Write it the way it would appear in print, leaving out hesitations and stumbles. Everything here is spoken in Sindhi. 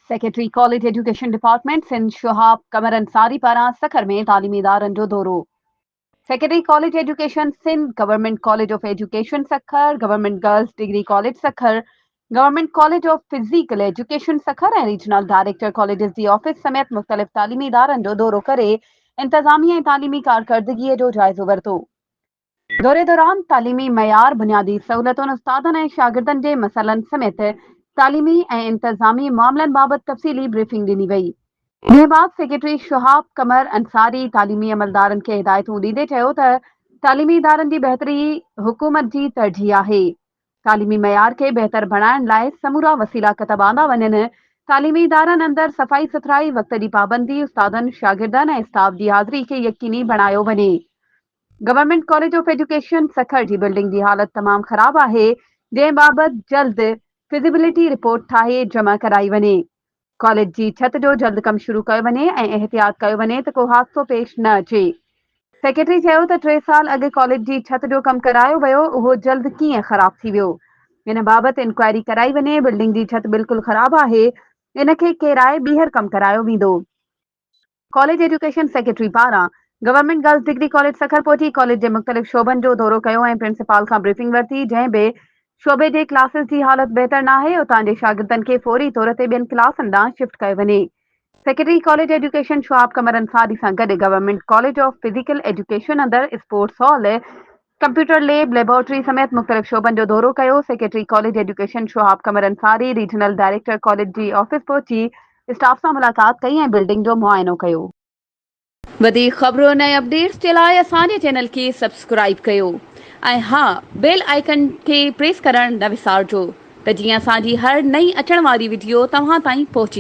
Secretary college education department Sindh Shahab Qamar Ansari پاران سکر ۾ تعليمي ادارن جو دورو. Secretary college education Sindh government college of education Sukkur, government girls degree college Sukkur, government college of physical education Sukkur ۽ regional director colleges جي آفيس سميت مختلف تعليمي ادارن جو دورو ڪري انتظامي ۽ تعليمي ڪارڪردگي جو جائزو ورتو. دوري دوران تعليمي معيار، بنيادي سهولتن، استادن ۽ شاگردن جي مسئلن سميت تعليمي ۽ انتظامي معاملن بابت تفصيلي بريفنگ ڏني وئي. جنهن بعد سيڪريٽري شهاب قمر انصاري تعليمي عملدارن کي هدايتون ڏيندي چيو ته تعليمي ادارن جي بهتري حڪومت جي ترجيح آهي، تعليمي معيار کي بهتر بڻائڻ لاء سمورا وسيلا ڪتب آندا وڃن، تعليمي ادارن اندر صفائي سٿرائي، وقت جي پابندي، استادن، شاگردن ۽ اسٽاف جي حاضري کي يقيني بڻايو وڃي. Government college of education Sukkur جي بلڊنگ جي حالت تمام خراب آهي جنهن بابت جلد فزيبلٽي رپورٽ ٺاهي جمع ڪرائي وڃي. ڪاليج جي ڇت جو جلد ڪم شروع ڪيو وڃي ۽ احتياط ڪيو وڃي ته ڪو حادثو پيش نه اچي. سيڪريٽري چيو ته ٽي سال اڳ ڪاليج جي ڇت جو ڪم ڪرايو ويو اهو جلد ڪيئن خراب ٿي ويو ان بابت انڪوائري ڪرائي وڃي بلڊنگ جي ڇت بلڪل خراب آهي ان کي ڪيرائي ٻيهر ڪم ڪرايو ويندو. ڪاليج ايجوڪيشن سيڪريٽري پاران government girls degree college Sukkur پهچي ڪاليج جي مختلف شعبن جو دورو ڪيو ۽ پرنسپال کان بريفنگ ورتي جنهن به شعبي جي ڪلاسز جي حالت بهتر ناهي اتان جي شاگردن کي فوري طور تي ٻين ڪلاسن ڏانهن شفٽ ڪيو وڃي secretary college education Shoaib Qamar Ansari سان گڏ government college of physical education اندر sports hall computer lab, laboratory سميت مختلف شعبن جو دورو ڪيو، secretary college education Shahab Qamar Ansari regional director college جي آفيس پهچي اسٽاف سان ملاقات ڪئي ۽ بلڊنگ جو معائنو ڪيو. وڌيڪ خبرن ۽ اپڊيٽس جي لاء اسان جي چينل کي سبسڪرائيب ڪيو ۽ ها بيل آئيڪن کي پريس ڪرڻ نه وسارجو ته جيئن اسان جي هر نئين اچڻ واري وڊيو توهان تائين پهچي.